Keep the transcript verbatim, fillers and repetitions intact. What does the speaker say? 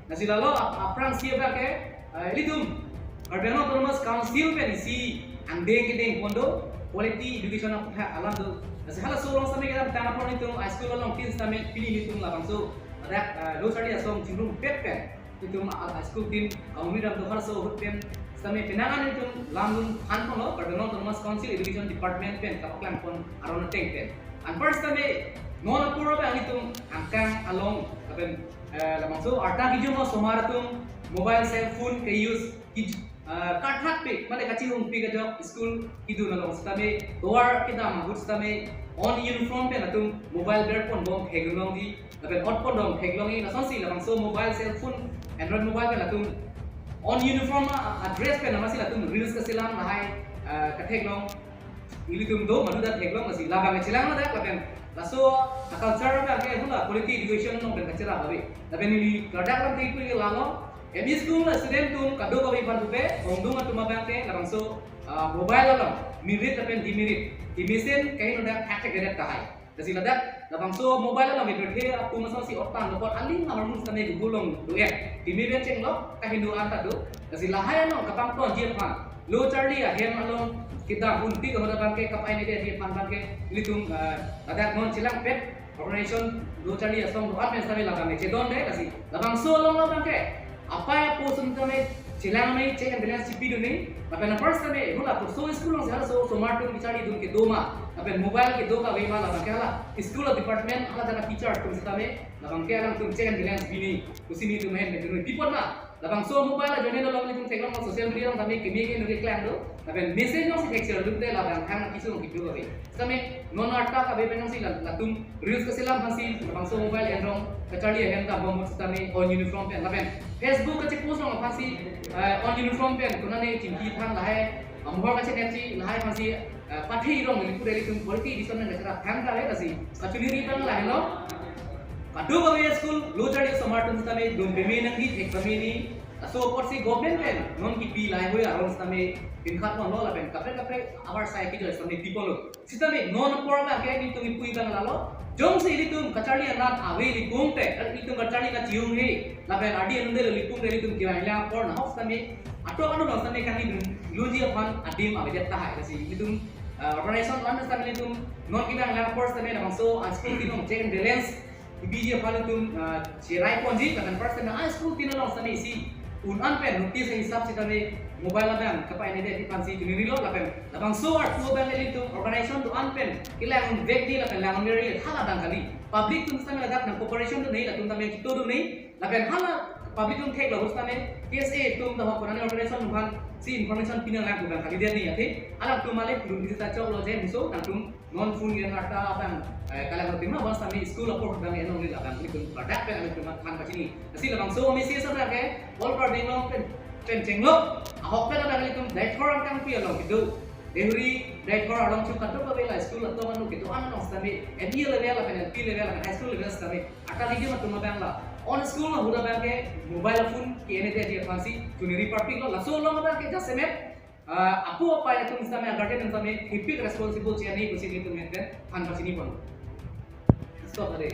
Lasi lalo ap- aphrangsi abang ke, eh, ilitum Karbi Anglong Autonomous Council pen isi angdeng kedeng pon do, quality education aputhak alam do. Lasi halaso along sitame kedamtang apor nelitum high school along tin sitame pini nelitum labangso ladak, eh, lo charli asong chingrumpet pen nelitum a- high school tin kaumi dam do, halaso ahut pen sitame penang an nelitum lam lun than ponlo Karbi Anglong Autonomous Council Education Department pen kapaklang pon aron ateng pen. Anpar sitame non apor abang nelitum angkang along lapen, eh, labangso arta kejum osomar atum mobile cell phone ke-use ki, eh, kathak pik mane kachihung pik ajok school kedun along sitame tovar kedam ahut sitame own uniform pen latum mobile ber pon bom theklongji lapen ot pon dom theklongji, lasonsi labangso mobile cell phone, Android mobile pen latum own uniform a- a-dress pen amatsi latum reels kachelang lahai, eh, katheklong ilitum do, madu ta theklong, lasi labang chelang ladak lapen laso a-culture abang ke hula quality education along pen kacherap ave. Lapen ili ladak lam tingpui lalo M E school student atum kadokave aphan pupe, ongdung atum abang ke labangso, ah, mobile along merit lapen demerit, demesen kaheno dak thak thak dedet tahai. Lasi ladak labangso mobile along ipirthe atum asonsi otan dokot aling ahormu sitame Google along do-et, timi pen chenglok kaheno anta do. Lasi lahai along kapangtonji aphan, lo charli ahem along kedam un tik ahut abang ke kapainedetji aphan abang ke ilitum, eh, ladak non chelangpet organization lo charli asong do-an pen sitame labang chedonde. Lasi labangso along labang ke apai apo atum sitame chelang nangji, check and balance chipidun nangji. Lapen apar sitame hula koso school alongsi halaso osomar atum kacharlidun kedo ma, lapen mobile kedo kave ma, labang ke hala school department hala jana teacher atum sitame labang ke alangtum check and balance bi nangji, kusi nelitum ahin pen dunnon, pi apot ma labangso mobile ajoine along nelitum theklong, social media along tame kimi kimi nuri klang do. Lapen message alongsi thekser duk de, labang thang kisu along kidu kave. Sitame non arta kave pen alongsi la- latum reels kachelang aphansi labangso mobile enrong kacharli ahem dam bom ahut sitame own uniform pen lapen Facebook kachepost along aphansi, eh, own uniform pen konane chingki thang lahai, amohor kachenetji lahai aphansi, eh, pathe rong neli pura ilitum quality education pen kacherap thang kave. Lasi kachoniri abang lahelo, kadokave school lo charli osomar atum sitame dum peme nangji, thek peme nangji. Laso apotsi government pen non kipi lahai hui arong sitame pinkhat ponlo lapen kaprek kaprek abar sai kijoi sitame pi ponlo. Sitame non apor abang ke nelitum ipui abang lalo, jongsi ilitum kacharli anat ave likung te, ilitum kacharli anat chihung he, lapen ardi anundelo likung te ilitum kevang lang apor nahok sitame atok anu along sitame kangni dun lunji aphan adim avedet tahai. Lasi ilitum, ah, organization lan sitame ilitum non kevang lang apor sitame labangso a-school tin along check and balance ibiji aphan ilitum, ah, cherai ponji, lapen apar sitame a-school tin along sitame isi un-an pen notice hisap sitame mobile abang kapainedetji aphansi chonirilo. Lapen labangso arpu abang ilitum organization do-an pen kelang vekji lapen lang vekji hala abang kali. Public atum sitame ladak nang cooperation dun nangji, latum tame kito dun nangji. Lapen hala public atum theklo ahut sitame K S A atum ta hok konane organization atum aphansi information pinanglang pu abang kalidet nangji athe. Alangtum male pudun isi ta choklo je muso nangtum non phone yang arta abang, eh, kalang atum ma bang sitame school apor abang enong neli labang ilitum ladak pen ilitum than pachini. Lasi labangso message abang ke all Karbi Anglong pen pen chenglok ahok pen abang ilitum Deithor angkang pi along kedo, Deuri Deithor along chu kadokave la school atum anu kedo-an along sitame M E level lapen L P level lapen high school level sitame arta kejum atum abang la own school ahut abang ke mobile phone ke-enedetji aphansi choniri parpiklo. Laso along abang ke jasemet, ah, apo apai atum sitame, guardian atum sitame hipik responsible chini pusi nelitum ahin pen than pachini pon. Stop are.